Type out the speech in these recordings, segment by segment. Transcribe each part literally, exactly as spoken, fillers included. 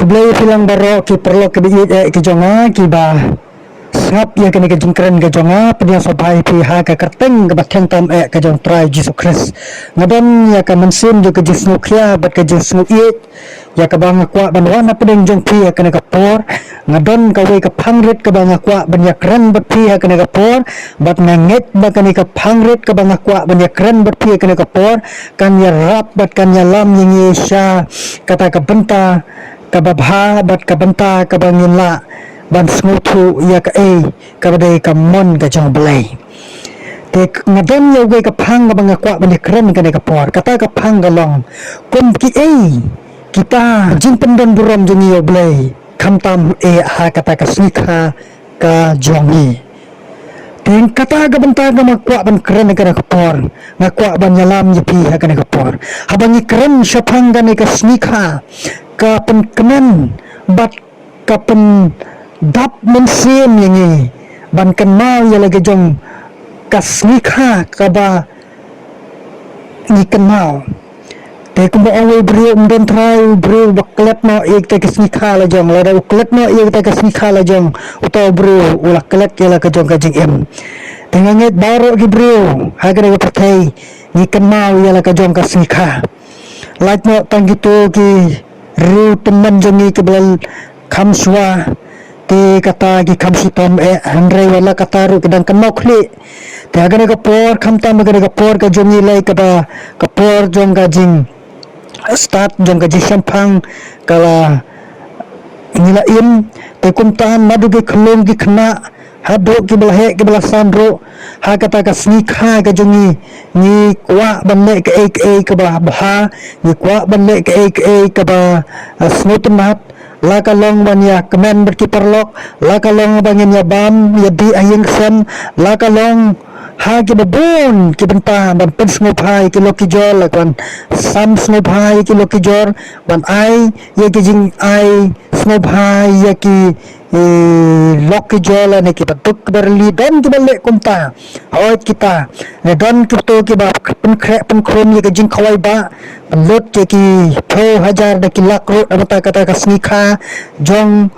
Khublei phi lang baroh ki paralok ki ba ïeit eh ki jong nga, ki ba sngap ïa kane ka jingkren ka jong nga, pynïasoh bha ïa phi ha ka kyrteng ka ba theng tam eh ka jong Trai Jisu Khrist. Nga don ïa ka mynsiem jong ka jingsngewkhia bad ka jingsngewieit ïa ka ba nga kwah ban wan ha pdeng jong phi ha kane ka por. Nga don kawei ka phang rit ka ba nga kwah ban ïakren bad phi ha kane ka por, bad nga ngeit ba kane ka phang rit ka ba nga kwah ban ïakren bad phi ha kane ka por kan ïarap bad kan ïalam ïa ngi sha kata ka bynta ka ba bha bad ka bynta ka ba ngin lah ban sngewthuh ïa kaei ka ba dei ka mon ka jong U Blei. Te nga don ïa uwei ka phang ka ba nga kwah ban ïakren ha kane ka por. Kata ka phang ka long kum kiei kita jingpyndon burom jong ngi ïa U Blei, khamtam eh ha kata ka sngi kha ka jong ngi. Te kata ka bynta ka nga kwah ban kren ha kane ka por, nga kwah ban ïalam ïa phi ha kane ka por. Haba ngi kren shaphang kane ka sngi kha, ka pynkmen bad ka pyndap mynsiem ïa ngi ban kynmaw ïa la ka jong ka sngi kha ka ba ngi kynmaw. Te kumba ong u briew, ym don trai u briew ba klet noh ïa kita ka sngi kha la jong, lada u klet noh ïa kita ka sngi kha la jong, uta u briew u la klet ïa la ka jong ka jingim. Te nga ngeit baroh ki briew ha kane ka pyrthei ngi kynmaw ïa la ka jong ka sngi kha. Lait noh tang kito ki riew tymmen jong ngi ki ba la kham shuwa, te kata ki kham shitom eh, hynrei wat la kata ruh ki dang kynmaw khlieh. Te ha kane ka por, khamtam ha kane ka por ka jong ngi lei ka ba ka por jong ka jingstad jong ka jingshemphang ka la ngi la im. Te kumta naduh ki khyllung ki khynnah haduh ki ba la heh ki ba la san ruh, ha kata ka sngi kha ka jong ngi, ngi kwah ban leh kaei kaei ka ba bha, ngi kwah ban leh kaei kaei ka ba, ah, sngewtynnat, la ka long ban ïakmen bad ki paralok, la ka long ba ngin ïabam ïadih ha ïing sem, la ka long ha ki ba bun ki bynta ban pynsngewbha ïa ki lok ki jor, la ka ban sam sngewbha ïa ki lok ki jor, ban ai ïa ki jingai sngewbha ïa ki, eh, lok ki jor lane ki ba duk ki ba rili, don ki ba leh kumta. Hooid kita, ne don kito ki ba pynkhreh pynkhrum ïa ka jingkhawai bah, pynlut ïa ki phew hajar da ki lak ruh na bynta kata ka sngi kha jong,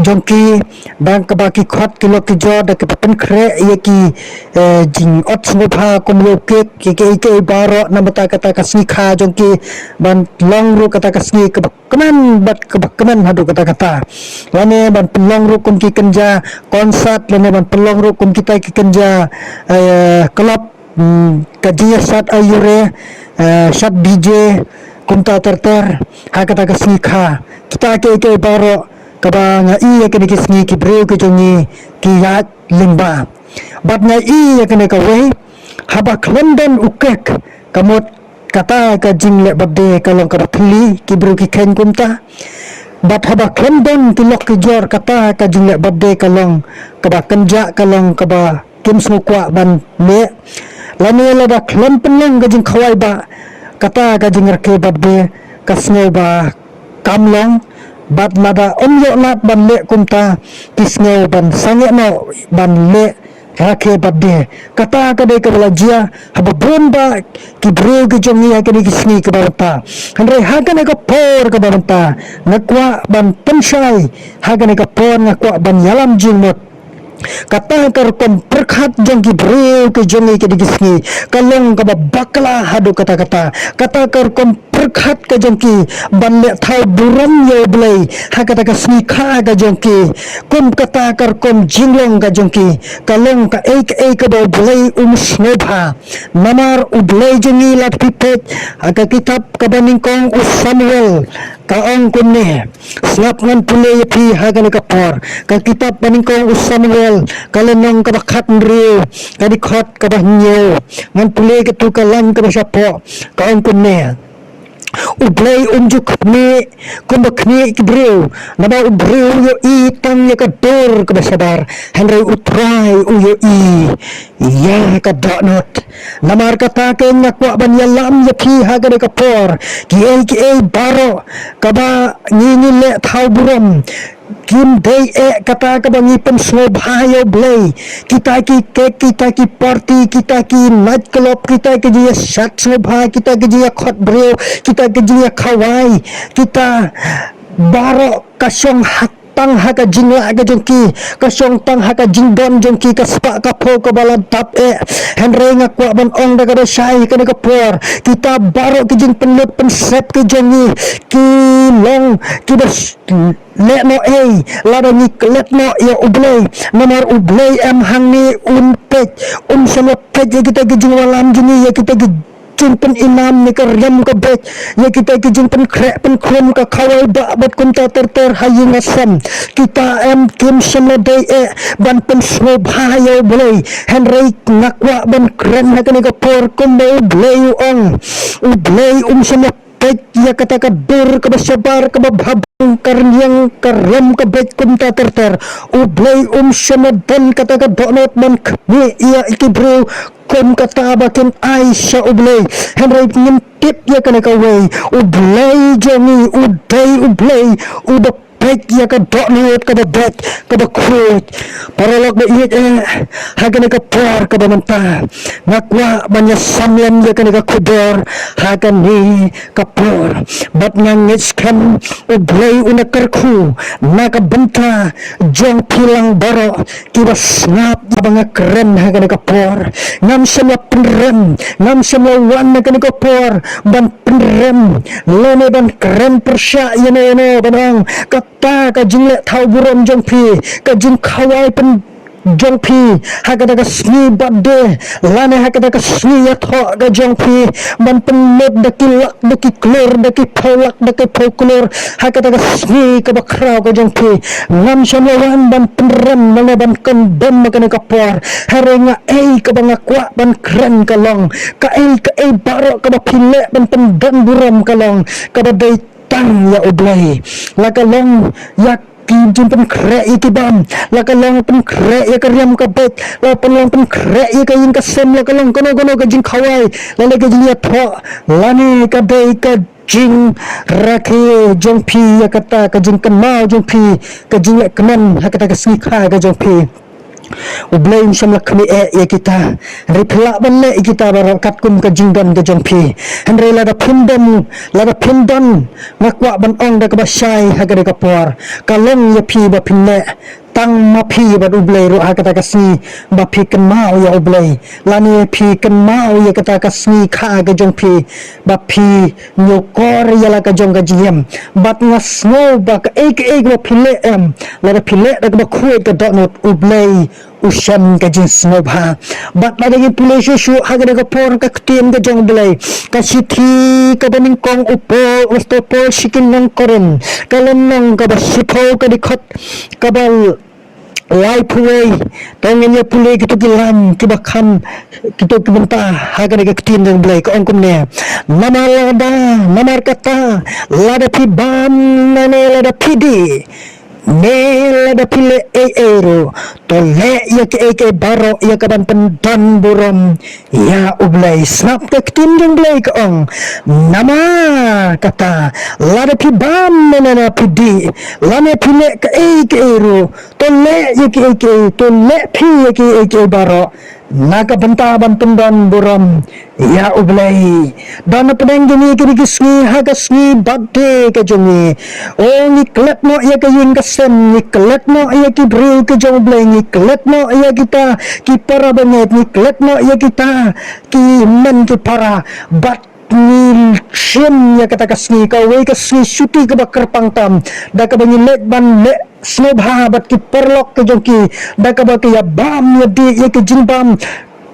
jong ki, dang ka ba ki khot ki lok ki jor da ki ba pynkhreh ïa ki, eh, jingot sngewbha kum ïa u kek, ïa ki, ïa ki baroh na bynta kata ka sngi kha jong ki, ban long ruh kata ka sngi ka ba kmen bad ka ba kmen haduh katta katta. Lane ban pynlong ruh kum ki kynja konsert, lane ban pynlong ruh kum kita ki kynja, eh, club, mm, ka jingïashat aïu re, eh, shat D J, kumta ter ter, ha kata ka sngi kha. Kita kiei kiei baroh kaba nga i ïa kine ki sngi ki briew ki jong ngi ki ïaid lyngba. Bad nga i ïa kane kawei, haba khlem don u kek, ka mut kata ka jingleh birthday ka long kaba thylli, ki briew ki kheiñ kumta. Bad haba khlem don ki lok ki jor, kata ka jingleh birthday ka long kaba kynjah, ka long kaba kim sngewkwah ban leh. Lane lada khlem pynlong ka jingkhawai bah, kata ka jingrakhe birthday ka sngew ba kam long. Bad lada ym ïoh lad ban leh kumta, ki sngew ban sangeh noh ban leh rakhe birthday. Kata ka dei kaba la jia ha ba bun bah ki briew ki jong ngi ha kine ki sngi kiba mynta. Hynrei ha kane ka por kaba mynta, nga kwah ban pynshai, ha kane ka por nga kwah ban ïalam jingmut. Kata ka rukom pyrkhat jong ki briew ki jong ngi ha kine ki sngi ka long kaba bakla haduh katta katta. Kata ka rukom pyrkhat ka jong ki ban leh thaw burom ïa U Blei ha kata ka sngi kha ka jong ki, kum kata ka rukom jinglong ka jong ki, ka long kaei kaei kaba U Blei um sngewbha. Namar U Blei jong ngi, lada phi peit ha ka kitab kaba nyngkong u Samuel, ka ong kumne. Sngap, ngan pule ïa phi ha kane ka por. Ka kitab ba nyngkong u Samuel, ka lynnong kaba khathynriew, ka dkhot kaba hynñiew. Ngan pule katto ka lain kaba shapoh, ka ong kumne. U Blei um ju khmih kumba khmih ki briew, naba u briew u ïohi tang ïa ka dur kaba shabar, hynrei U Trai u ïohi ïa ka dohnud. Namar kata keiñ nga kwah ban ïalam ïa phi ha kane ka por, kiei kiei baroh kaba ngi, ngi leh thaw burom, kim dei eh kata kaba ngi pynsngewbha ïa U Blei. Kita ki kek, kita ki party, kita ki night club, kita ki jingïashat sngewbha, kita ki jingïakhot briew, kita ki jingïakhawai, kita baroh ka shong ha tang ha ka jinglah ka jong ki, ka shong tang ha ka jingdon jong ki, ka spah ka phew kaba la dap eh. Hynrei nga kwah ban ong da kaba shai kane ka por, kita baroh ki jingpynlut pynsep ki jong ngi ki long kiba sh- leh noh ei lada ngi klet noh ïa U Blei. Namar U Blei em hangne un peit, um shym la peit ïa kita ki jingwallam jong ngi, ïa kita ki jingpynim ne ka riam ka beit, ïa kita ki jingpynkhreh pynkhrum, ka khawai bah bad kumta ter ter ha ïing ha sem. Kita em kim shym la dei eh ban pynsngewbha ïa U Blei. Hynrei nga kwah ban kren ha kane ka por kumba U Blei u ong. U Blei um shym la peit ïa kata ka dur kaba shabar kaba bha bang, ka rynïeng ka riam ka beit kumta ter ter. U Blei um shym la don kata ka dohnud ban khmih ïa ki briew kum kata ba kin ai sha U Blei. Hynrei ngin tip ïa kane kawei, U Blei jong ngi u dei U Blei uba peit ïa ka dohnud kaba beit kaba khuid. Paralok ba ïeit eh, ha kane ka por kaba mynta nga kwah ban ïasam lem ïa kane ka khubor ha kane ka por. Bad nga ngeit skhem U Blei u na kyrkhu na ka bynta jong phi lang baroh kiba sngap ïa ba nga kren ha kane ka por. Ngam shym la pynrem, ngam shym la wan ha kane ka por ban pynrem lane ban kren pyrshah ïano ïano ban ong kata ka jingleh thaw burom jong phi, ka jingkhawai pyn jong phi ha kata ka sngi birthday lane ha kata ka sngi ïathoh ka jong phi ban pynlut da ki lak da ki klur, da ki phew lak da ki phew klur ha kata ka sngi kaba khraw ka jong phi. Ngam shym la wan ban pynrem lane ban condemn ha kane ka por. Hynrei nga ei kaba nga kwah ban kren ka long, ka ei ka ei baroh kaba phi leh ban pyndon burom ka long kaba dei tang ïa U Blei. La ka long ïa ki jingpynkhreh ïa ki bam, la ka long pynkhreh ïa ka riam ka beit, la ka long pynkhreh ïa ka ïing ka sem, la ka long kano kano ka jingkhawai lane ka jingïathoh lane ka dei ka jingrakhe jong phi ïa kata ka jingkynmaw jong phi, ka jingleh kmen ha kata ka sngi kha ka jong phi. U Blei um shym la khmih eh ïa kita. Hynrei phi lah ban leh ïa kita baroh katkum ka jingdon ka jong phi. Hynrei lada phim don, lada phim don, nga kwah ban ong da kaba shai ha kane ka por, ka long ïa phi ba phin leh tang ma phi bad U Blei ruh ha kata ka sngi ba phi kynmaw ïa U Blei lane phi kynmaw ïa kata ka sngi kha ka jong phi ba phi ñiewkor ïa la ka jong ka jingim. Bad nga sngew ba kaei kaei kaba phi leh em, lada phi leh da kaba khuid ka dohnud, U Blei u shem ka jingsngewbha. Bad lada ngin pule shuh shuh ha kane ka por ka ktien ka jong U Blei, ka shithi kaba nyngkong u Paul, u Apostol Paul sha ki nong Korinth, ka lynnong kaba shiphew, ka dkhot kaba laiphew wei. To ngin ïa pule kito ki line kiba kham, kito ki bynta ha kane ka ktien jong U Blei, ka ong kumne: Namar lada, namar kata, lada phi bam ne lada phi dih ne lada phi leh ei ei ruh, to leh ïa kiei kiei baroh ïa ka ban pyndon burom ïa U Blei. Sngap ka ktien jong U Blei, ka ong: Namar kata, lada phi bam ne lada phi dih lane phi leh kaei kaei ruh, to leh ïa kiei kiei, to leh phi ïa kiei kiei baroh na ka bynta ban pyndon burom ïa U Blei. Don na pdeng jong ngi kine ki sngi ha ka sngi birthday ka jong ngi. O, ngi klet noh ïa ka ïing ka sem, ngi klet noh ïa ki briew ki jong U Blei, ngi klet noh ïa kita ki para bangeit, ngi klet noh ïa kita ki hynmen ki para. Bad ngi shim ïa kata ka sngi, kawei ka sngi shuti kaba kyrpang tam, da kaba ngi leit ban leh sngewbha bad ki paralok ki jong ki, da kaba ki ïa bam ïa dih ïa ki jingbam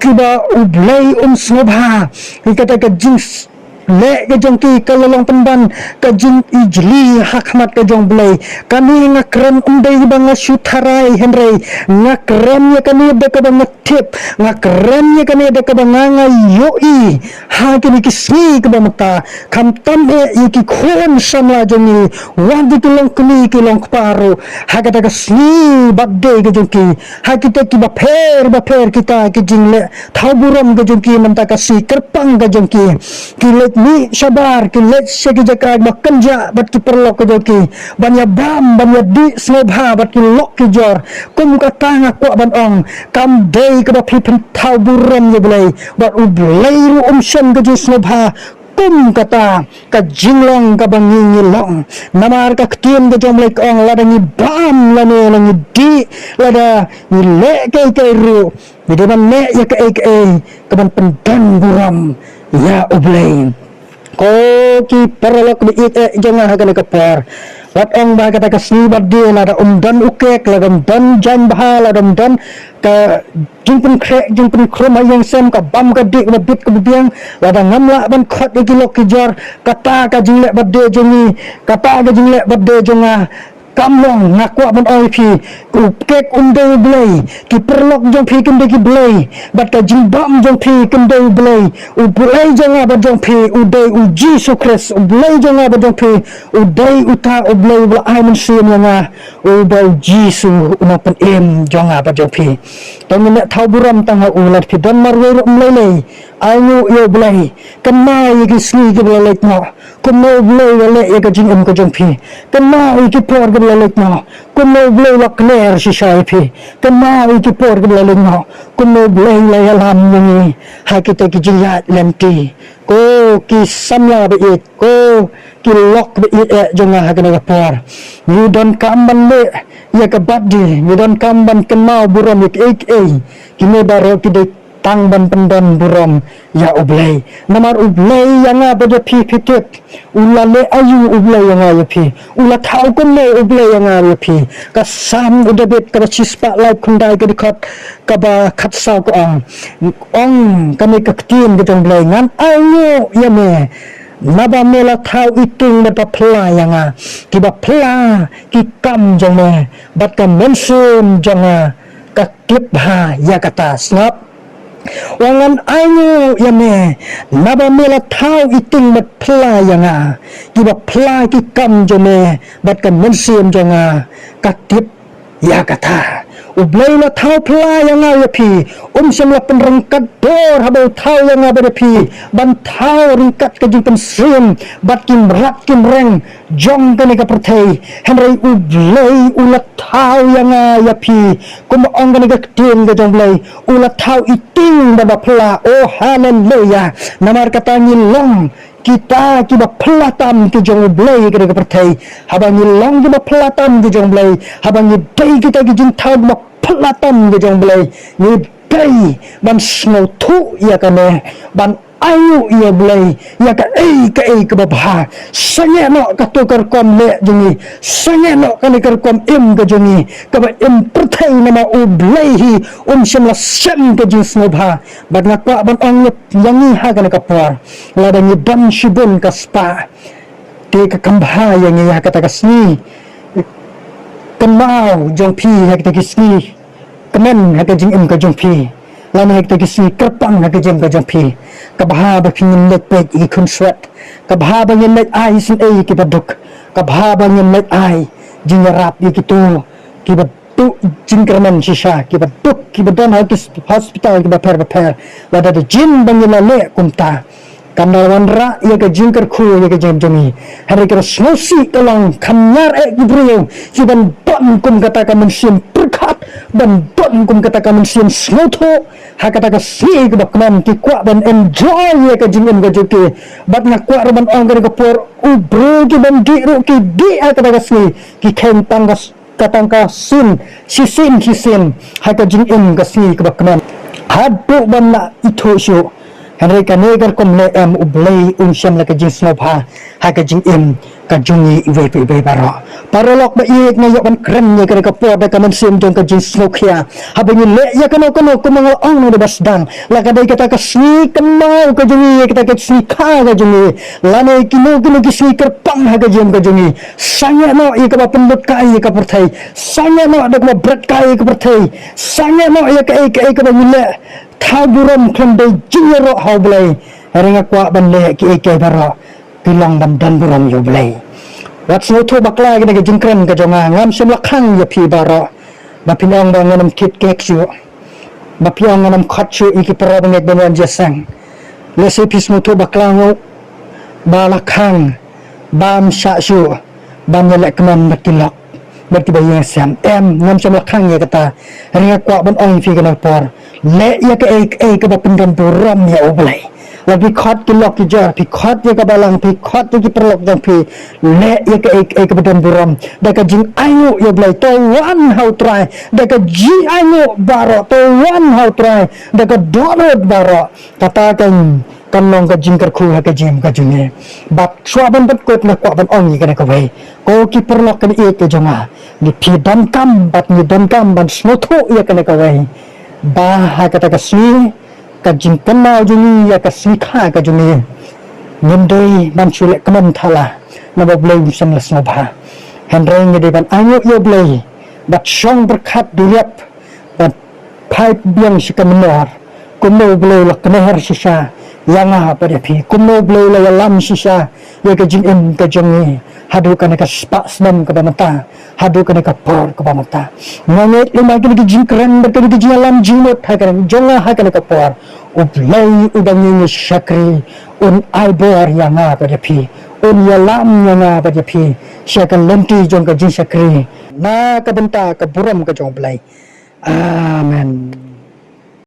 kiba U Blei um sngewbha. Ïa kata ka jing s- leh ka jong ki ka la long pynban ka jingijli ha khmat ka jong U Blei. Kane nga kren ym dei ba nga shu tharai, hynrei nga kren ïa kane da kaba nga tip, nga kren ïa kane da kaba nga, nga ïohi ha kine ki sngi kiba mynta. Khamtam eh ïa ki khun samla jong ngi, wat ïa ki long kmie ki long kpa ruh, ha kata ka sngi birthday ka jong ki, ha kita kiba pher ba pher kita ki jingleh thaw burom ka jong ki, mynta ka sngi kyrpang ka jong ki, ki leit mih shabar, ki leit sha ki jaka ba kynjah bad ki paralok ka jong ki, ban ïa bam, ban ïa dih sngewbha bad ki lok ki jor. Kum kata nga kwah ban ong, kam dei kaba phi pynthaw burom ïa U Blei, bad U Blei ruh um shem ka jingsngewbha pum kata ka jinglong kaba ngi ngi long. Namar ka ktien ka jong U Blei ka ong, lada ngi bam lane la ngi dih, lada ngi leh kaei kaei ruh, ngi dei ban leh ïa kaei kaei kaban pyndon burom ïa U Blei. Ko ki paralok ba ïeit eh jong nga ha kane ka por, wat ong ba kata ka sngi birthday lada ym don u kek, lada ym don jaiñ bha, lada ym don ka jingpynkhreh jingpynkhrum ha ïing sem, ka bam ka dih, kaba bit kaba biang, lada ngam lah ban khot ïa ki lok ki jor, kata ka jingleh birthday jong ngi, kata ka jingleh birthday jong nga kam long. Nga kwah ban ong ïa phi, u kek um dei U Blei, ki paralok jong phi kim dei ki blei, bad ka jingbam jong phi kim dei U Blei. U Blei jong nga bad jong phi u dei U Jisu Khrist. U Blei jong nga bad jong phi u dei uta U Blei uba la ai mynsiem ïa nga, uba U Jisu u nongpynim jong nga bad jong phi. To ngin leh thaw burom tang ha u. Lada phi don marwei ruh ym lei lei, ainguh ïa U Blei. Kynmaw ïa ki sngi kiba la leit noh, kumno U Blei u la leh ïa ka jingim ka jong phi. Kynmaw ïa ki por kiba la leit noh, kumno U Blei u la kner shisha ïa phi. Kynmaw ïa ki por kiba la leit noh, kumno U Blei u la ïalam ïa ngi ha kita ki jingïaid lynti. Ko ki samla ba ïeit, ko ki lok ba ïeit eh jong nga ha kane ka por, ngi donkam ban leh ïa ka birthday, ngi donkam ban kynmaw burom ïa kiei kiei. Kine baroh ki dei tang ban pyndon burom ïa U Blei. Namar U Blei ïa nga bad ïa phi, phi tip, u la leh aïu U Blei ïa nga ïa phi, u la thaw kumno U Blei ïa nga ïa phi. Ka Salm u David kaba shispah laiphew khyndai, ka dkhot kaba khatsaw ka ong, ong kane ka ktien ka jong U Blei, ngan ainguh ïa me naba me la thaw i tieng bad ba phylla ïa nga. Kiba phylla ki kam jong me bad ka mynsiem jong nga ka tip bha ïa kata. Sngap. Ong, ngan ainguh ïa me naba me la thaw i tieng bad phylla ïa nga. Kiba phylla ki kam jong me bad ka mynsiem jong nga ka tip ïa kata. U Blei u la thaw phylla ïa nga ïa phi. Um shym la pynryngkat dor haba u thaw ïa nga bad ïa phi ban thaw ryngkat ka jingpynsyriem bad ki mrad ki mreng jong kane ka pyrthei. Hynrei U Blei u la thaw ïa nga ïa phi. Kumba ong kane ka ktien ka jong U Blei, u la thaw i tieng bad ba phylla. Oh, haleluya. Namar kata ngi long kita kiba phylla tam ki jong U Blei ha kane ka pyrthei. Haba ngi long kiba phylla tam ki jong U Blei, haba ngi dei kita ki jingthaw kiba phylla tam ki jong U Blei, ngi dei ban sngewthuh ïa kane, ban ainguh ïa U Blei ïa kaei kaei kaba bha. Sangeh noh kato ka rukom leh jong ngi, sangeh noh kane ka rukom im ka jong ngi kaba im pyrthei, namar U Blei hi um shym la shem ka jingsngewbha. Bad nga kwah ban ong ïa ngi ha kane ka por, lada ngi don shibun ka spah, te ka kham bha ïa ngi ha kata ka sngi kynmaw jong phi, ha kata ka sngi kmen ha ka jingim ka jong phi, lane ha kata ka sngi kyrpang ha ka jingim ka jong phi. Ka bha ba phin ngin leit peit ïa ki khunswet, ka bha ba ngin leit ai isynei ïa kiba duk, ka bha ba ngin leit ai jingïarap ïa kito kiba duh jingkyrmen shisha, kiba duk, kiba don ha ki hospital kiba pher bapher. Lada da jin ba ngi la leh kumta, kan da wanrah ïa ka jingkyrkhu ïa ka jingim jong ngi. Hynrei kaba sngewsih ka long, kham ñiar eh ki briew kiban don kum kata ka mynsiem pyrkhat, ban don kum kata ka mynsiem sngewthuh ha kata ka sngi kaba kmen. Ki kwah ban enjoy ïa ka jingim ka jong ki. Bad nga kwah ruh ban ong kane ka por, u briew ki bym dih ruh ki dih ha kata ka sngi, ki kheiñ tang ka ka tang ka sien, shisien shisien ha ka jingim ka sngi kaba kmen, haduh ban la ithuh shuh. Hynrei kane ka rukom leh em, U Blei un shem la ka jingsngewbha ha ka jingim ka jong ngi iwei pa iwei baroh. Paralok ba ïeit, nga ïoh ban kren ïa kane ka por da ka mynsiem jong ka jingsngewkhia. Haba ngi leh ïa kano kano, kumba nga la ong naduh ba sdang, la ka dei kata ka sngi kynmaw ka jong ngi, ïa kata ka sngi kha ka jong ngi, lane kino kino ki sngi kyrpang ha ka jingim ka jong ngi, sangeh noh ïa kaba pynlut kai ïa ka pyrthei, sangeh noh da kaba bret kai ïa ka pyrthei, sangeh noh ïa kaei kaei kaba ngi leh. Thaw burom khlem dei jingïaroh ha U Blei. Hynrei nga kwah ban leh kiei kiei baroh ki long ban don burom ïa U Blei. Wat sngewthuh bakla ïa kane ka jingkren ka jong nga, ngam shym la khang ïa phi baroh ba phin ong ba ngan ym thied kek shuh, ba phi ong ngan ym khot shuh ïa ki para bangeit ban wan jingïaseng. Lehse phi sngewthuh bakla nguh ba la khang bam shah shuh ban ïaleh kmen bad ki lok bad kiba ïeng sem. Em, ngam shym la khang ïa kata. Hynrei nga kwah ban ong ïa phi kane ka por, leh ïa kaei kaei kaba pyndon burom ïa U Blei. La phi khot ki lok ki jor, phi khot ïa ka balang, phi khot ïa ki paralok jong phi. Leh ïa kaei kaei kaba don burom da ka jingainguh ïa U Blei. To wan ha U Trai da ka jingainguh baroh, to wan ha U Trai da ka dohnud baroh. Kata kan, kan long ka jingkyrkhu ha ka jingim ka jong ngi. Bad shuwa ban pynkut nga kwah ban ong ïa kane kawei. Ko ki paralok kaba ïeit ka jong nga, ngi, phi donkam bad ngi donkam ban sngewthuh ïa kane kawei, ba ha kata ka sngi, ka jingkynmaw jong ngi ïa ka sngi kha ka jong ngi, ngim dei ban shu leh kmen thala, naba U Blei um shym la sngewbha. Hynrei ngi dei ban ainguh ïa U Blei bad shong pyrkhat duriap bad phai biang sha ka mynnor, kumno U Blei u la kner shisha ïa nga bad ïa phi, kumno U Blei u la ïalam shisha ïa ka jingim ka jong ngi haduh kane ka spah snem kaba mynta, haduh kane ka por kaba mynta. Nga ngeit lem ïa kane ka jingkren bad kane ka jingïalam jingmut ha kane jong nga ha kane ka por. U Blei uba ngi ngi shakri un ai bor ïa nga bad ïa phi, un ïalam ïa nga bad ïa phi sha ka lynti jong ka jingshakri na ka bynta ka burom ka jong U Blei. Amen.